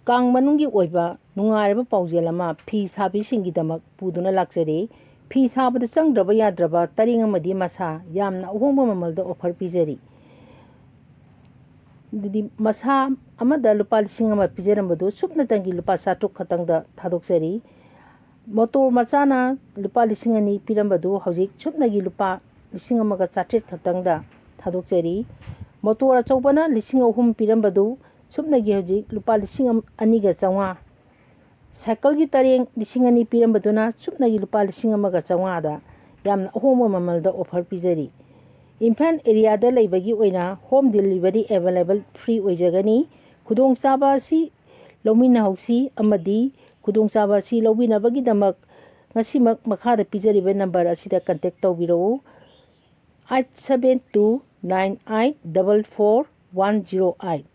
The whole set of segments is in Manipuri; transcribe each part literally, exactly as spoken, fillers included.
ꯀꯥꯡ ꯃꯅꯨꯡꯒꯤ ꯑꯣꯏꯕ ꯅꯨꯡꯉꯥꯏꯔꯕ ꯄꯥꯎꯖꯦꯜ ꯑꯃ ꯐꯤ ꯁꯥꯕꯤꯁꯤꯡꯒꯤꯗꯃꯛ ꯄꯨꯗꯨꯅ ꯂꯥꯛꯆꯔꯤ꯫ ꯐꯤ ꯁꯥꯕꯗ ꯆꯪꯗ꯭ꯔꯕ ꯌꯥꯗ꯭ꯔꯕ ꯇꯔꯦꯡ ꯑꯃꯗꯤ ꯃꯁꯥ ꯌꯥꯝꯅ ꯑꯍꯣꯡꯕ ꯃꯃꯜꯗ offer ꯄꯤꯖꯔꯤ꯫ ꯑꯗꯨꯗꯤ ꯃꯁꯥ ꯑꯃꯗ ꯂꯨꯄꯥ ꯂꯤꯁꯤꯡ ꯑꯃ ꯄꯤꯖꯔꯝꯕꯗꯨ ꯁꯨꯞꯅꯇꯪꯒꯤ ꯂꯨꯄꯥ ꯆꯥꯇ꯭ꯔꯨꯛ ꯈꯛꯇꯪꯗ ꯊꯥꯗꯣꯛꯆꯔꯤ꯫ ꯃꯣꯇꯣꯔ ꯃꯆꯥꯅ ꯂꯨꯄꯥ ꯂꯤꯁꯤꯡ ꯑꯅꯤ ꯄꯤꯔꯝꯕꯗꯨ ꯍꯧꯖꯤꯛ ꯁꯨꯞꯅꯒꯤ ꯂꯨꯄꯥ ꯂꯤꯁꯤꯡ ꯑꯃꯒ ꯆꯥꯇ꯭ꯔꯦꯠ ꯈꯛꯇꯪꯗ ꯊꯥꯗꯣꯛꯆꯔꯤ꯫ ꯃꯣꯇꯣꯔ ꯑꯆꯧꯕꯅ ꯂꯤꯁꯤꯡ ꯑꯍꯨꯝ ꯄꯤꯔꯝꯕꯗꯨ ꯁꯨꯞꯅꯒꯤ ꯍꯧꯖꯤꯛ ꯂꯨꯄꯥ ꯂꯤꯁꯤꯡ ꯑꯅꯤꯒ ꯆꯥꯝꯃꯉꯥ, ꯁꯥꯏꯀꯜꯒꯤ ꯇꯔꯦꯡ ꯂꯤꯁꯤꯡ ꯑꯅꯤ ꯄꯤꯔꯝꯕꯗꯨꯅ ꯁꯨꯞꯅꯒꯤ ꯂꯨꯄꯥ ꯂꯤꯁꯤꯡ ꯑꯃꯒ ꯆꯥꯝꯃꯉꯥꯗ ꯌꯥꯝꯅ ꯑꯍꯣꯡꯕ ꯃꯃꯜꯗ offer ꯄꯤꯖꯔꯤ꯫ ꯏꯝꯐꯥꯜ areaꯗ ꯂꯩꯕꯒꯤ ꯑꯣꯏꯅ home delivery available, free ꯑꯣꯏꯖꯒꯅꯤ꯫ ꯈꯨꯗꯣꯡꯆꯥꯕ ꯑꯁꯤ ꯂꯧꯃꯤꯟꯅꯍꯧꯁꯤ ꯑꯃꯗꯤ ꯈꯨꯗꯣꯡꯆꯥꯕ ꯑꯁꯤ ꯂꯧꯕꯤꯅꯕꯒꯤꯗꯃꯛ ꯉꯁꯤꯃꯛ ꯃꯈꯥꯗ ꯄꯤꯖꯔꯤꯕ number ꯑꯁꯤꯗ contact ꯇꯧꯕꯤꯔꯛꯎ, eight seven two nine eight double four one zero eight꯫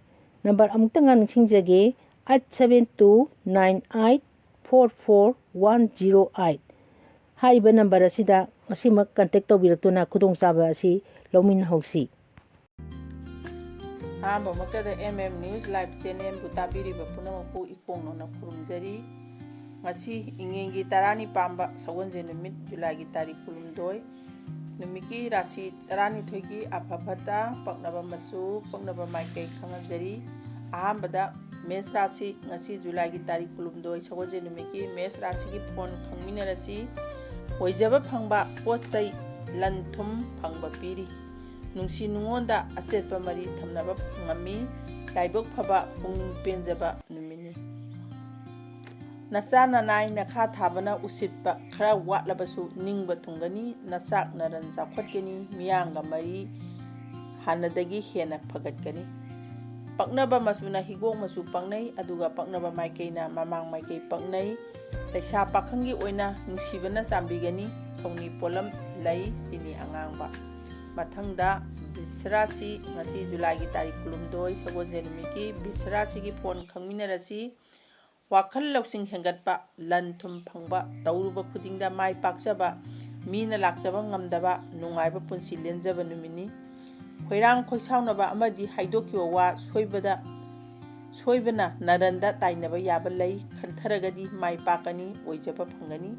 Number ꯑꯃꯨꯛꯇꯪꯒ ꯅꯤꯡꯁꯤꯡꯖꯒꯦ, eight seven two nine eight four four one zero eight꯫ ꯍꯥꯏꯔꯤꯕ number ꯑꯁꯤꯗ ꯉꯁꯤꯃꯛ contact ꯇꯧꯕꯤꯔꯛꯇꯨꯅ ꯈꯨꯗꯣꯡꯆꯥꯕ ꯑꯁꯤ ꯂꯧꯃꯤꯟꯅꯍꯧꯁꯤ꯫ ꯑꯍꯥꯟꯕꯃꯛꯇꯗ M M News Live Channelꯕꯨ ꯇꯥꯕꯤꯔꯤꯕ ꯄꯨꯝꯅꯃꯛꯄꯨ ꯏꯀꯣꯡ ꯅꯧꯅ ꯈꯨꯔꯨꯝꯖꯔꯤ꯫ ꯉꯁꯤ ꯏꯉꯦꯟꯒꯤ ꯇꯔꯥꯅꯤ ꯄꯥꯟꯕ ꯁꯒꯣꯜꯁꯦꯟ ꯅꯨꯃꯤꯠ, ꯖꯨꯂꯥꯏꯒꯤ ꯇꯥꯔꯤꯛ ꯀꯨꯟꯍꯨꯝꯗꯣꯏ꯫ ꯅꯨꯃꯤꯠꯀꯤ ꯔꯥꯁꯤ ꯇꯔꯥꯅꯤꯊꯣꯏꯒꯤ ꯑꯐ ꯐꯠꯇ, ꯄꯛꯅꯕ ꯃꯆꯨ, ꯄꯛꯅꯕ ꯃꯥꯏꯀꯩ ꯈꯪꯍꯟꯖꯔꯤ꯫ ꯑꯍꯥꯟꯕꯗ ꯃꯦꯁ ꯔꯥꯁꯤ, ꯉꯁꯤ ꯖꯨꯂꯥꯏꯒꯤ ꯇꯥꯔꯤꯛ ꯀꯨꯟꯍꯨꯝꯗꯣꯏ, ꯁꯒꯣꯜꯁꯦꯟ ꯅꯨꯃꯤꯠꯀꯤ ꯃꯦꯁ ꯔꯥꯁꯤꯒꯤ ꯐꯣꯟ ꯈꯪꯃꯤꯟꯅꯔꯁꯤ꯫ ꯑꯣꯏꯖꯕ ꯐꯪꯕ, ꯄꯣꯠ ꯆꯩ, ꯂꯟ ꯊꯨꯝ ꯐꯪꯕ ꯄꯤꯔꯤ꯫ ꯅꯨꯡꯁꯤ ꯅꯨꯡꯉꯣꯟꯗ ꯑꯆꯦꯠꯄ ꯃꯔꯤ ꯊꯝꯅꯕ ꯉꯝꯃꯤ꯫ ꯂꯥꯏꯕꯛ ꯐꯕ, ꯄꯨꯛꯅꯤꯡ ꯄꯦꯟꯖꯕ ꯅꯨꯃꯤꯠꯅꯤ꯫ ꯅꯆꯥ ꯅꯅꯥꯏ ꯅꯈꯥ ꯊꯥꯕꯅ ꯎꯁꯤꯠꯄ ꯈꯔ ꯋꯥꯠꯂꯕꯁꯨ ꯅꯤꯡꯕ ꯊꯨꯡꯒꯅꯤ꯫ ꯅꯆꯥꯛ ꯅꯔꯟ ꯆꯥꯎꯈꯠꯀꯅꯤ꯫ ꯃꯤꯌꯥꯝꯒ ꯃꯔꯤ ꯍꯥꯟꯅꯗꯒꯤ ꯍꯦꯟꯅ ꯐꯒꯠꯀꯅꯤ꯫ ꯄꯛꯅꯕ ꯃꯆꯨꯅ ꯍꯤꯒꯣꯛ ꯃꯆꯨ ꯄꯛꯅꯩ, ꯑꯗꯨꯒ ꯄꯛꯅꯕ ꯃꯥꯏꯀꯩꯅ ꯃꯃꯥꯡ ꯃꯥꯏꯀꯩ ꯄꯛꯅꯩ꯫ ꯂꯩꯁꯥ ꯄꯥꯈꯪꯒꯤ ꯑꯣꯏꯅ ꯅꯨꯡꯁꯤꯕꯅ ꯆꯥꯟꯕꯤꯒꯅꯤ꯫ ꯊꯧꯅꯤ ꯄꯣꯠꯂꯝ ꯂꯩ, ꯆꯤꯅꯤ ꯑꯉꯥꯡꯕ꯫ ꯃꯊꯪꯗ ꯕ꯭ꯔꯤꯁꯔꯥꯁꯤ, ꯉꯁꯤ ꯖꯨꯂꯥꯏꯒꯤ ꯇꯥꯔꯤꯛ ꯀꯨꯟꯍꯨꯝꯗꯣꯏ, ꯁꯒꯣꯜꯁꯦꯟ ꯅꯨꯃꯤꯠꯀꯤ ꯕ꯭ꯔꯤꯁꯔꯥꯁꯤꯒꯤ ꯐꯣꯟ ꯈꯪꯃꯤꯟꯅꯔꯁꯤ꯫ ꯋꯥꯈꯜ ꯂꯧꯁꯤꯡ ꯍꯦꯟꯒꯠꯄ, ꯂꯟ ꯊꯨꯝ ꯐꯪꯕ, ꯇꯧꯔꯨꯕ ꯈꯨꯗꯤꯡꯗ ꯃꯥꯏ ꯄꯥꯛꯆꯕ, ꯃꯤꯅ ꯂꯥꯛꯆꯕ ꯉꯝꯗꯕ, ꯅꯨꯡꯉꯥꯏꯕ ꯄꯨꯟꯁꯤ ꯂꯦꯟꯖꯕ ꯅꯨꯃꯤꯠꯅꯤ꯫ ꯈꯣꯏꯔꯥꯡ ꯈꯣꯏꯁꯥꯎꯅꯕ ꯑꯃꯗꯤ ꯍꯥꯏꯗꯣꯛꯈꯤꯕ ꯋꯥ ꯁꯣꯏꯕꯗ ꯁꯣꯏꯕꯅ ꯅꯔꯟꯗ ꯇꯥꯏꯅꯕ ꯌꯥꯕ ꯂꯩ ꯈꯟꯊꯔꯒꯗꯤ ꯃꯥꯏ ꯄꯥꯛꯀꯅꯤ, ꯑꯣꯏꯖꯕ ꯐꯪꯒꯅꯤ꯫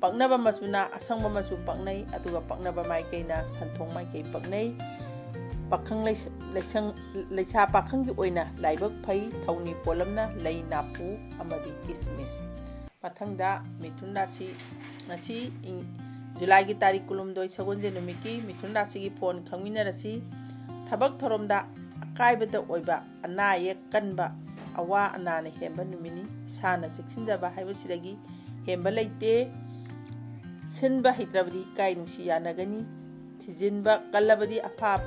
ꯄꯛꯅꯕ ꯃꯆꯨꯅ ꯑꯁꯪꯕ ꯃꯆꯨ ꯄꯛꯅꯩ, ꯑꯗꯨꯒ ꯄꯛꯅꯕ ꯃꯥꯏꯀꯩꯅ ꯁꯟꯊꯣꯡ ꯃꯥꯏꯀꯩ ꯄꯛꯅꯩ꯫ ꯄꯥꯈꯪ ꯂꯩꯁ-, ꯂꯩꯁꯪ-, ꯂꯩꯁꯥ ꯄꯥꯈꯪꯒꯤ ꯑꯣꯏꯅ ꯂꯥꯏꯕꯛ ꯐꯩ, ꯊꯧꯅꯤ ꯄꯣꯠꯂꯝꯅ ꯂꯩ, ꯅꯥꯄꯨ ꯑꯃꯗꯤ ꯀꯤꯁꯃꯤꯁ꯫ ꯃꯊꯪꯗ ꯃꯤꯊꯨꯟ ꯔꯥꯁꯤ꯫ ꯉꯁꯤ ꯏꯪ-, ꯖꯨꯂꯥꯏꯒꯤ ꯇꯥꯔꯤꯛ ꯀꯨꯟꯍꯨꯝꯗꯣꯏ ꯁꯒꯣꯜꯁꯦꯟ ꯅꯨꯃꯤꯠꯀꯤ ꯃꯤꯊꯨꯟ ꯔꯥꯁꯤꯒꯤ ꯐꯣꯟ ꯈꯪꯃꯤꯟꯅꯔꯁꯤ꯫ ꯊꯕꯛ ꯊꯧꯔꯝꯗ ꯑꯀꯥꯏꯕꯗ ꯑꯣꯏꯕ ꯑꯅꯥ ꯑꯌꯦꯛ ꯀꯟꯕ, ꯑꯋꯥ ꯑꯅꯥꯅ ꯍꯦꯟꯕ ꯅꯨꯃꯤꯠꯅꯤ꯫ ꯏꯁꯥꯅ ꯆꯦꯛꯁꯤꯟꯖꯕ ꯍꯥꯏꯕꯁꯤꯗꯒꯤ ꯍꯦꯟꯕ ꯂꯩꯇꯦ꯫ ꯁꯤꯟꯕ ꯍꯩꯇ꯭ꯔꯕꯗꯤ ꯏꯀꯥꯏ ꯅꯨꯡꯁꯤ ꯌꯥꯅꯒꯅꯤ꯫ ꯊꯤꯖꯤꯟꯕ ꯀꯜꯂꯕꯗꯤ ꯑꯐ-,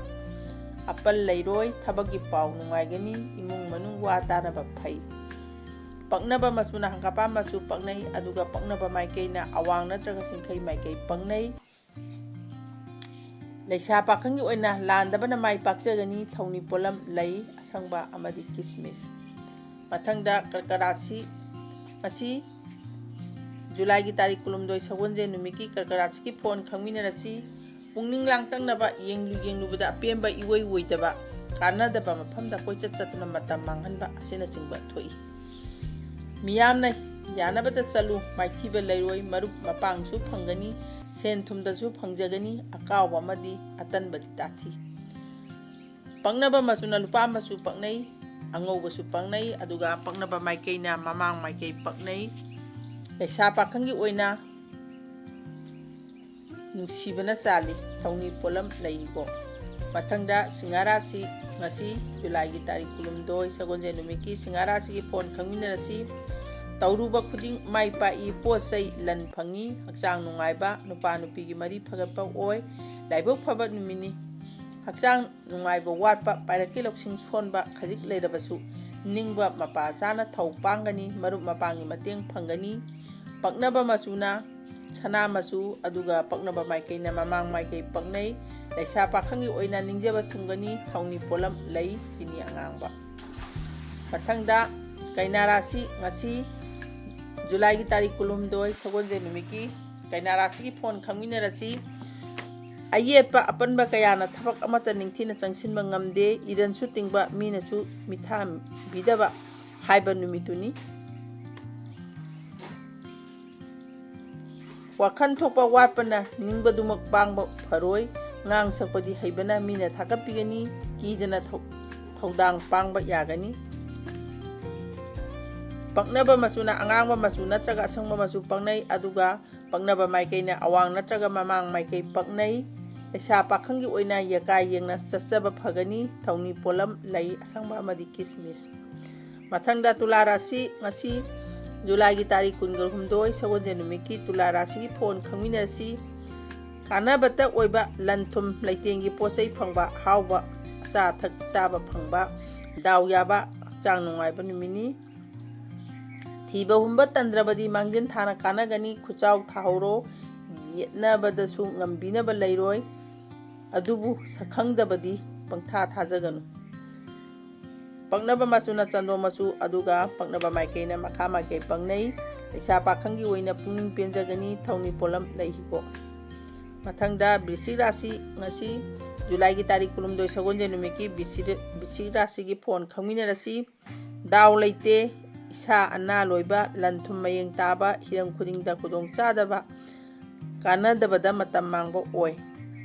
ꯑꯄꯜ ꯂꯩꯔꯣꯏ꯫ ꯊꯕꯛꯀꯤ ꯄꯥꯎ ꯅꯨꯡꯉꯥꯏꯒꯅꯤ꯫ ꯏꯃꯨꯡ ꯃꯅꯨꯡ ꯋꯥ ꯇꯥꯅꯕ ꯐꯩ꯫ ꯄꯛꯅꯕ ꯃꯆꯨꯅ ꯍꯪꯒꯥꯄꯥ ꯃꯆꯨ ꯄꯛꯅꯩ, ꯑꯗꯨꯒ ꯄꯛꯅꯕ ꯃꯥꯏꯀꯩꯅ ꯑꯋꯥꯡ ꯅꯠꯇ꯭ꯔꯒ ꯆꯤꯡꯈꯩ ꯃꯥꯏꯀꯩ ꯄꯛꯅꯩ꯫ ꯂꯩꯁꯥ ꯄꯥꯈꯪꯒꯤ ꯑꯣꯏꯅ ꯂꯥꯟꯗꯕꯅ ꯃꯥꯏ ꯄꯥꯛꯆꯒꯅꯤ꯫ ꯊꯧꯅꯤ ꯄꯣꯠꯂꯝ ꯂꯩ ꯑꯁꯪꯕ ꯑꯃꯗꯤ ꯀꯤꯁꯃꯤꯁ꯫ ꯃꯊꯪꯗ ꯀꯔꯀ ꯔꯥꯁꯤ꯫ ꯉꯁꯤ ꯖꯨꯂꯥꯏꯒꯤ ꯇꯥꯔꯤꯛ ꯀꯨꯟꯍꯨꯝꯗꯣꯏ ꯁꯒꯣꯜꯁꯦꯟ ꯅꯨꯃꯤꯠꯀꯤ ꯀꯔꯀ ꯔꯥꯁꯤꯒꯤ ꯐꯣꯟ ꯈꯪꯃꯤꯟꯅꯔꯁꯤ꯫ ꯄꯨꯛꯅꯤꯡ ꯂꯥꯡꯇꯛꯅꯕ, ꯌꯦꯡꯂꯨ ꯌꯦꯡꯂꯨꯕꯗ ꯑꯄꯦꯟꯕ ꯏꯑꯣꯏ ꯑꯣꯏꯗꯕ, ꯀꯥꯟꯅꯗꯕ ꯃꯐꯝꯗ ꯀꯣꯏꯆꯠ ꯆꯠꯇꯨꯅ ꯃꯇꯝ ꯃꯥꯡꯍꯟꯕ ꯑꯁꯤꯅꯆꯤꯡꯕ ꯊꯣꯛꯏ꯫ ꯃꯤꯌꯥꯝꯅ ꯌꯥꯅꯕꯗ ꯆꯠꯂꯨ, ꯃꯥꯏꯊꯤꯕ ꯂꯩꯔꯣꯏ, ꯃꯔꯨꯞ ꯃꯄꯥꯡꯁꯨ ꯐꯪꯒꯅꯤ, ꯁꯦꯟ ꯊꯨꯝꯗꯁꯨ ꯐꯪꯖꯒꯅꯤ, ꯑꯀꯥꯎꯕ ꯑꯃꯗꯤ ꯑꯇꯟꯕꯗꯤ ꯇꯥꯊꯤ꯫ ꯄꯛꯅꯕ ꯃꯆꯨꯅ ꯂꯨꯄꯥ ꯃꯆꯨ ꯄꯛꯅꯩ, ꯑꯉꯧꯕꯁꯨ ꯄꯛꯅꯩ, ꯑꯗꯨꯒ ꯄꯛꯅꯕ ꯃꯥꯏꯀꯩꯅ ꯃꯃꯥꯡ ꯃꯥꯏꯀꯩ ꯄꯛꯅꯩ꯫ ꯂꯩꯁꯥ ꯄꯥꯈꯪꯒꯤ ꯑꯣꯏꯅ ꯅꯨꯡꯁꯤꯕꯅ ꯆꯥꯜꯂꯤ, ꯊꯧꯅꯤ ꯄꯣꯠꯂꯝ ꯂꯩꯀꯣ꯫ ꯃꯊꯪꯗ ꯁꯤꯡꯍꯥ ꯔꯥꯁꯤ, ꯉꯁꯤ ꯖꯨꯂꯥꯏꯒꯤ ꯇꯥꯔꯤꯛ ꯀꯨꯟꯍꯨꯝꯗꯣꯏ ꯁꯒꯣꯜꯁꯦꯟ ꯅꯨꯃꯤꯠꯀꯤ ꯁꯤꯡꯍꯥ ꯔꯥꯁꯤꯒꯤ ꯐꯣꯟ ꯈꯪꯃꯤꯟꯅꯔꯁꯤ꯫ ꯇꯧꯔꯨꯕ ꯈꯨꯗꯤꯡ ꯃꯥꯏ ꯄꯥꯛꯏ, ꯄꯣꯠ ꯆꯩ ꯂꯟ ꯐꯪꯏ, ꯍꯛꯆꯥꯡ ꯅꯨꯡꯉꯥꯏꯕ, ꯅꯨꯄꯥ ꯅꯨꯄꯤꯒꯤ ꯃꯔꯤ ꯐꯒꯠꯄ ꯑꯣꯏ, ꯂꯥꯏꯕꯛ ꯐꯕ ꯅꯨꯃꯤꯠꯅꯤ꯫ ꯍꯛꯆꯥꯡ ꯅꯨꯡꯉꯥꯏꯕ ꯋꯥꯠꯄ, ꯄꯥꯏꯔꯛꯀꯤ ꯂꯧꯁꯤꯡ ꯁꯣꯟꯕ ꯈꯖꯤꯛ ꯂꯩꯔꯕꯁꯨ ꯅꯤꯡꯕ ꯃꯄꯥ ꯆꯥꯅ ꯊꯧ ꯄꯥꯡꯒꯅꯤ, ꯃꯔꯨꯞ ꯃꯄꯥꯡꯒꯤ ꯃꯇꯦꯡ ꯐꯪꯒꯅꯤ꯫ ꯄꯛꯅꯕ ꯃꯆꯨꯅ ꯁꯅꯥ ꯃꯆꯨ, ꯑꯗꯨꯒ ꯄꯛꯅꯕ ꯃꯥꯏꯀꯩꯅ ꯃꯃꯥꯡ ꯃꯥꯏꯀꯩ ꯄꯛꯅꯩ꯫ ꯂꯩꯁꯥ ꯄꯥꯈꯪꯒꯤ ꯑꯣꯏꯅ ꯅꯤꯡꯖꯕ ꯊꯨꯡꯒꯅꯤ, ꯊꯧꯅꯤ ꯄꯣꯠꯂꯝ ꯂꯩ, ꯆꯤꯅꯤ ꯑꯉꯥꯡꯕ꯫ ꯃꯊꯪꯗ ꯀꯩꯅꯥ ꯔꯥꯁꯤ, ꯉꯁꯤ ꯖꯨꯂꯥꯏꯒꯤ ꯇꯥꯔꯤꯛ ꯀꯨꯟꯍꯨꯝꯗꯣꯏ ꯁꯒꯣꯜꯁꯦꯟ ꯅꯨꯃꯤꯠꯀꯤ ꯀꯩꯅꯥ ꯔꯥꯁꯤꯒꯤ ꯐꯣꯟ ꯈꯪꯃꯤꯟꯅꯔꯁꯤ꯫ ꯑꯌꯦꯠꯄ ꯑꯄꯟꯕ ꯀꯌꯥꯅ ꯊꯕꯛ ꯑꯃꯠꯇ ꯅꯤꯡꯊꯤꯅ ꯆꯪꯁꯤꯟꯕ ꯉꯝꯗꯦ꯫ ꯏꯔꯟꯁꯨ ꯇꯤꯡꯕ, ꯃꯤꯅꯁꯨ ꯃꯤꯊꯥꯕꯤꯗꯕ ꯍꯥꯏꯕ ꯅꯨꯃꯤꯠꯇꯨꯅꯤ꯫ ꯋꯥꯈꯜ ꯊꯣꯛꯄ ꯋꯥꯠꯄꯅ ꯅꯤꯡꯕꯗꯨꯃꯛ ꯄꯥꯡꯕ ꯐꯔꯣꯏ꯫ ꯉꯥꯡ ꯁꯛꯄꯗꯤ ꯍꯩꯕꯅ ꯃꯤꯅ ꯊꯥꯒꯠꯄꯤꯒꯅꯤ꯫ ꯀꯤꯗꯅ ꯊꯧ-, ꯊꯧꯗꯥꯡ ꯄꯥꯡꯕ ꯌꯥꯒꯅꯤ꯫ ꯄꯛꯅꯕ ꯃꯆꯨꯅ ꯑꯉꯥꯡꯕ ꯃꯆꯨ ꯅꯠꯇ꯭ꯔꯒ ꯑꯁꯪꯕ ꯃꯆꯨ ꯄꯛꯅꯩ, ꯑꯗꯨꯒ ꯄꯛꯅꯕ ꯃꯥꯏꯀꯩꯅ ꯑꯋꯥꯡ ꯅꯠꯇ꯭ꯔꯒ ꯃꯃꯥꯡ ꯃꯥꯏꯀꯩ ꯄꯛꯅꯩ꯫ ꯂꯩꯁꯥ ꯄꯥꯈꯪꯒꯤ ꯑꯣꯏꯅ ꯌꯦꯀꯥ ꯌꯦꯡꯅ ꯆꯠꯆꯕ ꯐꯒꯅꯤ꯫ ꯊꯧꯅꯤ ꯄꯣꯠꯂꯝ ꯂꯩ ꯑꯁꯪꯕ ꯑꯃꯗꯤ ꯀꯤꯁꯃꯤꯁ꯫ ꯃꯊꯪꯗ ꯇꯨꯂꯥ ꯔꯥꯁꯤ, ꯉꯁꯤ ꯖꯨꯂꯥꯏꯒꯤ ꯇꯥꯔꯤꯛ ꯀꯨꯟꯒ ꯍꯨꯝꯗꯣꯏ, ꯁꯒꯣꯜꯁꯦꯟ ꯅꯨꯃꯤꯠꯀꯤ ꯇꯨꯂꯥ ꯔꯥꯁꯤꯒꯤ ꯐꯣꯟ ꯈꯪꯃꯤꯟꯅꯔꯁꯤ꯫ ꯀꯥꯟꯅꯕꯇ ꯑꯣꯏꯕ ꯂꯟ ꯊꯨꯝ, ꯂꯩꯇꯦꯡꯒꯤ ꯄꯣꯠ ꯆꯩ ꯐꯪꯕ, ꯑꯍꯥꯎꯕ ꯑꯆꯥ ꯑꯊꯛ ꯆꯥꯕ ꯐꯪꯕ, ꯗꯥꯎ ꯌꯥꯕ, ꯍꯛꯆꯥꯡ ꯅꯨꯡꯉꯥꯏꯕ ꯅꯨꯃꯤꯠꯅꯤ꯫ ꯊꯤꯕ ꯍꯨꯝꯕ ꯇꯟꯗ꯭ꯔꯕꯗꯤ ꯃꯥꯡꯖꯤꯟ ꯊꯥꯅ ꯀꯥꯟꯅꯒꯅꯤ꯫ ꯈꯨꯠꯆꯥꯎ ꯊꯥꯍꯧꯔꯣ, ꯌꯦꯠꯅꯕꯗꯁꯨ ꯉꯝꯕꯤꯅꯕ ꯂꯩꯔꯣꯏ꯫ ꯑꯗꯨꯕꯨ ꯁꯛꯈꯪꯗꯕꯗꯤ ꯄꯪꯊꯥ ꯊꯥꯖꯒꯅꯨ꯫ ꯄꯛꯅꯕ ꯃꯆꯨꯅ ꯆꯟꯗꯣꯟ ꯃꯆꯨ, ꯑꯗꯨꯒ ꯄꯛꯅꯕ ꯃꯥꯏꯀꯩꯅ ꯃꯈꯥ ꯃꯥꯏꯀꯩ ꯄꯛꯅꯩ꯫ ꯂꯩꯁꯥ ꯄꯥꯈꯪꯒꯤ ꯑꯣꯏꯅ ꯄꯨꯛꯅꯤꯡ ꯄꯦꯟꯖꯒꯅꯤ꯫ ꯊꯧꯅꯤ ꯄꯣꯠꯂꯝ ꯂꯩ ꯍꯤꯒꯣꯛ꯫ ꯃꯊꯪꯗ ꯕ꯭ꯔꯤꯁꯤꯛ ꯔꯥꯁꯤ, ꯉꯁꯤ ꯖꯨꯂꯥꯏꯒꯤ ꯇꯥꯔꯤꯛ ꯀꯨꯟꯍꯨꯝꯗꯣꯏ, ꯁꯒꯣꯜꯁꯦꯟ ꯅꯨꯃꯤꯠꯀꯤ ꯕ꯭ꯔꯤꯁꯤꯛ, ꯕ꯭ꯔꯤꯁꯤꯛ ꯔꯥꯁꯤꯒꯤ ꯐꯣꯟ ꯈꯪꯃꯤꯟꯅꯔꯁꯤ꯫ ꯗꯥꯎ ꯂꯩꯇꯦ, ꯏꯁꯥ ꯑꯅꯥ ꯂꯣꯏꯕ, ꯂꯟ ꯊꯨꯝ ꯃꯌꯦꯡ ꯇꯥꯕ, ꯍꯤꯔꯝ ꯈꯨꯗꯤꯡꯗ ꯈꯨꯗꯣꯡ ꯆꯥꯗꯕ, ꯀꯥꯟꯅꯗꯕꯗ ꯃꯇꯝ ꯃꯥꯡꯕ ꯑꯣꯏ꯫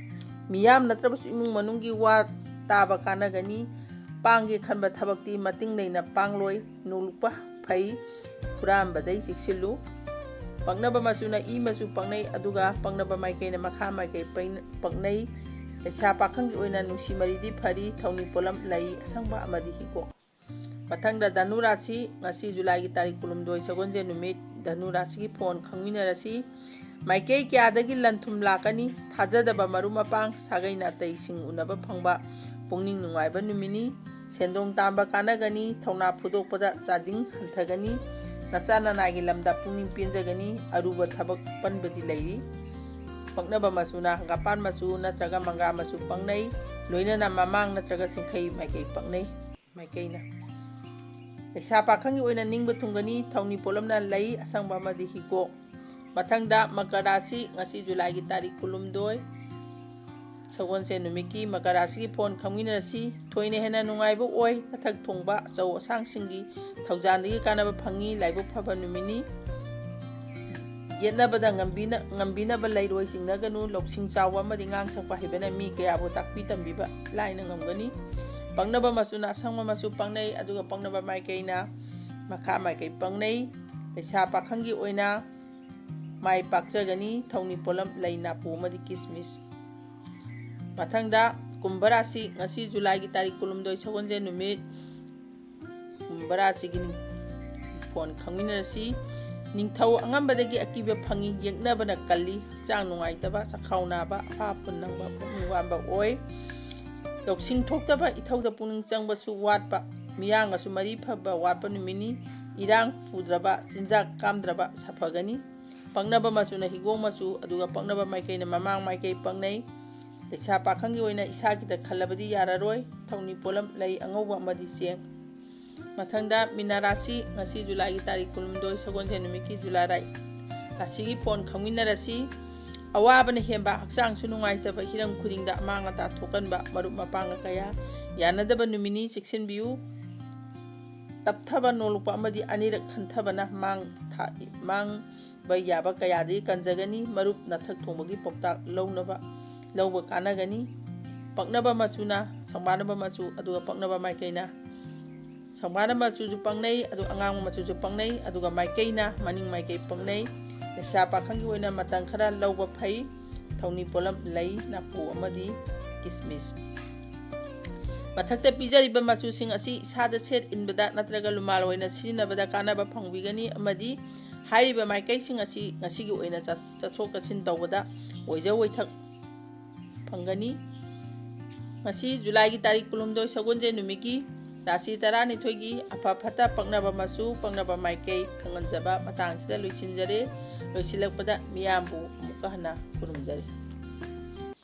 ꯃꯤꯌꯥꯝ ꯅꯠꯇ꯭ꯔꯕꯁꯨ ꯏꯃꯨꯡ ꯃꯅꯨꯡꯒꯤ ꯋꯥ ꯇꯥꯕ ꯀꯥꯟꯅꯒꯅꯤ꯫ ꯄꯥꯡꯒꯦ ꯈꯟꯕ ꯊꯕꯛꯇꯤ ꯃꯇꯤꯡ ꯂꯩꯅ ꯄꯥꯡꯂꯣꯏ꯫ ꯅꯣꯂꯨꯛꯄ ꯐꯩ, ꯍꯨꯔꯥꯟꯕꯗꯩ ꯆꯦꯛꯁꯤꯜꯂꯨ꯫ ꯄꯛꯅꯕ ꯃꯆꯨꯅ ꯏ ꯃꯆꯨ ꯄꯛꯅꯩ, ꯑꯗꯨꯒ ꯄꯛꯅꯕ ꯃꯥꯏꯀꯩꯅ ꯃꯈꯥ ꯃꯥꯏꯀꯩ ꯄꯩꯅ-, ꯄꯛꯅꯩ꯫ ꯂꯩꯁꯥ ꯄꯥꯈꯪꯒꯤ ꯑꯣꯏꯅ ꯅꯨꯡꯁꯤ ꯃꯔꯤꯗꯤ ꯐꯔꯤ, ꯊꯧꯅꯤ ꯄꯣꯠꯂꯝ ꯂꯩ ꯑꯁꯪꯕ ꯑꯃꯗꯤ ꯍꯤꯒꯣꯛ꯫ ꯃꯊꯪꯗ ꯙꯅꯨ ꯔꯥꯁꯤ, ꯉꯁꯤ ꯖꯨꯂꯥꯏꯒꯤ ꯇꯥꯔꯤꯛ ꯀꯨꯟꯍꯨꯝꯗꯣꯏ, ꯁꯒꯣꯜꯁꯦꯟ ꯅꯨꯃꯤꯠ, ꯙꯅꯨ ꯔꯥꯁꯤꯒꯤ ꯐꯣꯟ ꯈꯪꯃꯤꯟꯅꯔꯁꯤ꯫ ꯃꯥꯏꯀꯩ ꯀꯌꯥꯗꯒꯤ ꯂꯟ ꯊꯨꯝ ꯂꯥꯛꯀꯅꯤ꯫ ꯊꯥꯖꯗꯕ ꯃꯔꯨꯞ ꯃꯄꯥꯡ, ꯁꯥꯒꯩ ꯅꯥꯇꯩꯁꯤꯡ ꯎꯅꯕ ꯐꯪꯕ ꯄꯨꯛꯅꯤꯡ ꯅꯨꯡꯉꯥꯏꯕ ꯅꯨꯃꯤꯠꯅꯤ꯫ ꯁꯦꯟꯗꯣꯡ ꯇꯥꯟꯕ ꯀꯥꯟꯅꯒꯅꯤ꯫ ꯊꯧꯅꯥ ꯐꯨꯗꯣꯛꯄꯗ ꯆꯥꯗꯤꯡ ꯍꯟꯊꯒꯅꯤ꯫ ꯅꯆꯥ ꯅꯅꯥꯏꯒꯤ ꯂꯝꯗ ꯄꯨꯛꯅꯤꯡ ꯄꯦꯟꯖꯒꯅꯤ꯫ ꯑꯔꯨꯕ ꯊꯕꯛ ꯄꯟꯕꯗꯤ ꯂꯩꯔꯤ꯫ ꯄꯛꯅꯕ ꯃꯆꯨꯅ ꯍꯪꯒꯥꯄꯥꯟ ꯃꯆꯨ ꯅꯠꯇ꯭ꯔꯒ ꯃꯪꯒ꯭ꯔꯥ ꯃꯆꯨ ꯄꯛꯅꯩ꯫ ꯂꯣꯏꯅꯅ ꯃꯃꯥꯡ ꯅꯠꯇ꯭ꯔꯒ ꯆꯤꯡꯈꯩ ꯃꯥꯏꯀꯩ ꯄꯛꯅꯩ꯫ ꯃꯥꯏꯀꯩꯅ꯫ ꯂꯩꯁꯥ ꯄꯥꯈꯪꯒꯤ ꯑꯣꯏꯅ ꯅꯤꯡꯕ ꯊꯨꯡꯒꯅꯤ꯫ ꯊꯧꯅꯤ ꯄꯣꯠꯂꯝꯅ ꯂꯩ ꯑꯁꯪꯕ ꯑꯃꯗꯤ ꯍꯤꯒꯣꯛ꯫ ꯃꯊꯪꯗ ꯃꯀꯔ ꯔꯥꯁꯤ, ꯉꯁꯤ ꯖꯨꯂꯥꯏꯒꯤ ꯇꯥꯔꯤꯛ ꯀꯨꯟꯍꯨꯝꯗꯣꯏ, ꯁꯒꯣꯜꯁꯦꯟ ꯅꯨꯃꯤꯠꯀꯤ ꯃꯀꯔ ꯔꯥꯁꯤꯒꯤ ꯐꯣꯟ ꯈꯪꯃꯤꯟꯅꯔꯁꯤ꯫ ꯊꯣꯏꯅ ꯍꯦꯟꯅ ꯅꯨꯡꯉꯥꯏꯕ ꯑꯣꯏ꯫ ꯃꯊꯛ ꯊꯣꯡꯕ ꯑꯆꯧ ꯑꯁꯥꯡꯁꯤꯡꯒꯤ ꯊꯧꯖꯥꯜꯗꯒꯤ ꯀꯥꯟꯅꯕ ꯐꯪꯉꯤ꯫ ꯂꯥꯏꯕꯛ ꯐꯕ ꯅꯨꯃꯤꯠꯅꯤ꯫ ꯌꯦꯠꯅꯕꯗ ꯉꯝꯕꯤꯅ-, ꯉꯝꯕꯤꯅꯕ ꯂꯩꯔꯣꯏ꯫ ꯆꯤꯡꯅꯒꯅꯨ꯫ ꯂꯧꯁꯤꯡ ꯆꯥꯎꯕ ꯑꯃꯗꯤ ꯉꯥꯡ ꯁꯛꯄ ꯍꯩꯕꯅ ꯃꯤ ꯀꯌꯥꯕꯨ ꯇꯥꯛꯄꯤ ꯇꯝꯕꯤꯕ ꯂꯥꯏꯅ ꯉꯝꯒꯅꯤ꯫ ꯄꯛꯅꯕ ꯃꯆꯨꯅ ꯑꯁꯪꯕ ꯃꯆꯨ ꯄꯛꯅꯩ, ꯑꯗꯨꯒ ꯄꯛꯅꯕ ꯃꯥꯏꯀꯩꯅ ꯃꯈꯥ ꯃꯥꯏꯀꯩ ꯄꯛꯅꯩ꯫ ꯂꯩꯁꯥ ꯄꯥꯈꯪꯒꯤ ꯑꯣꯏꯅ ꯃꯥꯏ ꯄꯥꯛꯆꯒꯅꯤ꯫ ꯊꯧꯅꯤ ꯄꯣꯠꯂꯝ ꯂꯩ, ꯅꯥꯄꯨ ꯑꯃꯗꯤ ꯀꯤꯁꯃꯤꯁ꯫ ꯃꯊꯪꯗ ꯀꯨꯝꯚ ꯔꯥꯁꯤ, ꯉꯁꯤ ꯖꯨꯂꯥꯏꯒꯤ ꯇꯥꯔꯤꯛ ꯀꯨꯟꯍꯨꯝꯗꯣꯏ, ꯁꯒꯣꯜꯁꯦꯟ ꯅꯨꯃꯤꯠ꯫ ꯀꯨꯝꯚ ꯔꯥꯁꯤꯒꯤ ꯅꯤꯡ-, ꯐꯣꯟ ꯈꯪꯃꯤꯟꯅꯔꯁꯤ꯫ ꯅꯤꯡꯊꯧ ꯑꯉꯝꯕꯗꯒꯤ ꯑꯀꯤꯕ ꯐꯪꯉꯤ꯫ ꯌꯦꯛꯅꯕꯅ ꯀꯜꯂꯤ꯫ ꯍꯛꯆꯥꯡ ꯅꯨꯡꯉꯥꯏꯇꯕ, ꯆꯈꯥꯎ ꯅꯥꯕ, ꯑꯐꯥ ꯑꯄꯨꯟ ꯅꯪꯕ, ꯄꯨꯛꯅꯤꯡ ꯋꯥꯡꯕ ꯑꯣꯏ꯫ ꯂꯧꯁꯤꯡ ꯊꯣꯛꯇꯕ, ꯏꯊꯧꯗ ꯄꯨꯛꯅꯤꯡ ꯆꯪꯕꯁꯨ ꯋꯥꯠꯄ, ꯃꯤꯌꯥꯝꯒꯁꯨ ꯃꯔꯤ ꯐꯕ ꯋꯥꯠꯄ ꯅꯨꯃꯤꯠꯅꯤ꯫ ꯏꯔꯥꯡ ꯄꯨꯗ꯭ꯔꯕ, ꯆꯤꯟꯖꯥꯛ ꯀꯥꯝꯗ꯭ꯔꯕ ꯁꯥꯐꯒꯅꯤ꯫ ꯄꯛꯅꯕ ꯃꯆꯨꯅ ꯍꯤꯒꯣꯛ ꯃꯆꯨ, ꯑꯗꯨꯒ ꯄꯛꯅꯕ ꯃꯥꯏꯀꯩꯅ ꯃꯃꯥꯡ ꯃꯥꯏꯀꯩ ꯄꯛꯅꯩ꯫ ꯂꯩꯁꯥ ꯄꯥꯈꯪꯒꯤ ꯑꯣꯏꯅ ꯏꯁꯥꯒꯤꯗ ꯈꯜꯂꯕꯗꯤ ꯌꯥꯔꯔꯣꯏ꯫ ꯊꯧꯅꯤ ꯄꯣꯠꯂꯝ ꯂꯩ ꯑꯉꯧꯕ ꯑꯃꯗꯤ ꯆꯦꯡ꯫ ꯃꯊꯪꯗ ꯃꯤꯅꯥ ꯔꯥꯁꯤ, ꯉꯁꯤ ꯖꯨꯂꯥꯏꯒꯤ ꯇꯥꯔꯤꯛ ꯀꯨꯟꯍꯨꯝꯗꯣꯏ, ꯁꯒꯣꯜꯁꯦꯟ ꯅꯨꯃꯤꯠꯀꯤ ꯖꯨꯂꯥꯏ ꯔꯥ-, ꯔꯥꯁꯤꯒꯤ ꯐꯣꯟ ꯈꯪꯃꯤꯟꯅꯔꯁꯤ꯫ ꯑꯋꯥꯕꯅ ꯍꯦꯟꯕ, ꯍꯛꯆꯥꯡꯁꯨ ꯅꯨꯡꯉꯥꯏꯇꯕ, ꯍꯤꯔꯝ ꯈꯨꯗꯤꯡꯗ ꯑꯃꯥꯡ ꯑꯇꯥ ꯊꯣꯛꯀꯟꯕ, ꯃꯔꯨꯞ ꯃꯄꯥꯡꯒ ꯀꯌꯥ ꯌꯥꯅꯗꯕ ꯅꯨꯃꯤꯠꯅꯤ, ꯆꯦꯛꯁꯤꯟꯕꯤꯌꯨ꯫ ꯇꯞꯊꯕ, ꯅꯣꯂꯨꯛꯄ ꯑꯃꯗꯤ ꯑꯅꯤꯔꯛ ꯈꯟꯊꯕꯅ ꯃꯥꯡ ꯊꯥ-, ꯃꯥꯡꯕ ꯌꯥꯕ ꯀꯌꯥꯗꯒꯤ ꯀꯟꯖꯒꯅꯤ꯫ ꯃꯔꯨꯞ ꯅꯊꯛ ꯊꯣꯡꯕꯒꯤ ꯄꯥꯎꯇꯥꯛ ꯂꯧꯅꯕ, ꯂꯧꯕ ꯀꯥꯟꯅꯒꯅꯤ꯫ ꯄꯛꯅꯕ ꯃꯆꯨꯅ ꯁꯪꯕꯥꯅꯕ ꯃꯆꯨ, ꯑꯗꯨꯒ ꯄꯛꯅꯕ ꯃꯥꯏꯀꯩꯅ ꯁꯪꯕꯥꯅꯕ ꯃꯆꯨꯁꯨ ꯄꯛꯅꯩ, ꯑꯗꯨ ꯑꯉꯥꯡꯕ ꯃꯆꯨꯁꯨ ꯄꯛꯅꯩ, ꯑꯗꯨꯒ ꯃꯥꯏꯀꯩꯅ ꯃꯅꯤꯡ ꯃꯥꯏꯀꯩ ꯄꯛꯅꯩ꯫ ꯂꯩꯁꯥ ꯄꯥꯈꯪꯒꯤ ꯑꯣꯏꯅ ꯃꯇꯝ ꯈꯔ ꯂꯧꯕ ꯐꯩ꯫ ꯊꯧꯅꯤ ꯄꯣꯠꯂꯝ ꯂꯩ, ꯅꯥꯄꯨ ꯑꯃꯗꯤ ꯀꯤꯁꯃꯤꯁ꯫ ꯃꯊꯛꯇ ꯄꯤꯖꯔꯤꯕ ꯃꯆꯨꯁꯤꯡ ꯑꯁꯤ ꯏꯁꯥꯗ ꯁꯦꯠ ꯏꯟꯕꯗ ꯅꯠꯇ꯭ꯔꯒ ꯂꯨꯃꯥꯏ ꯑꯣꯏꯅ ꯁꯤꯖꯤꯟꯅꯕꯗ ꯀꯥꯟꯅꯕ ꯐꯪꯕꯤꯒꯅꯤ, ꯑꯃꯗꯤ ꯍꯥꯏꯔꯤꯕ ꯃꯥꯏꯀꯩꯁꯤꯡ ꯑꯁꯤ ꯉꯁꯤꯒꯤ ꯑꯣꯏꯅ ꯆꯠ-, ꯆꯠꯊꯣꯛ ꯆꯠꯁꯤꯟ ꯇꯧꯕꯗ ꯑꯣꯏꯖ ꯑꯣꯏꯊꯛ ꯐꯪꯒꯅꯤ꯫ ꯉꯁꯤ ꯖꯨꯂꯥꯏꯒꯤ ꯇꯥꯔꯤꯛ ꯀꯨꯟꯍꯨꯝꯗꯣꯏ, ꯁꯒꯣꯜꯁꯦꯟ ꯅꯨꯃꯤꯠꯀꯤ ꯔꯥꯁꯤ ꯇꯔꯥꯅꯤꯊꯣꯏꯒꯤ ꯑꯐ ꯐꯠꯇ, ꯄꯛꯅꯕ ꯃꯆꯨ, ꯄꯛꯅꯕ ꯃꯥꯏꯀꯩ ꯈꯪꯍꯟꯖꯕ ꯃꯇꯥꯡꯁꯤꯗ ꯂꯣꯏꯁꯤꯟꯖꯔꯦ꯫ ꯂꯣꯏꯁꯤꯜꯂꯛꯄꯗ ꯃꯤꯌꯥꯝꯕꯨ ꯑꯃꯨꯛꯀ ꯍꯟꯅ ꯈꯨꯔꯨꯝꯖꯔꯤ꯫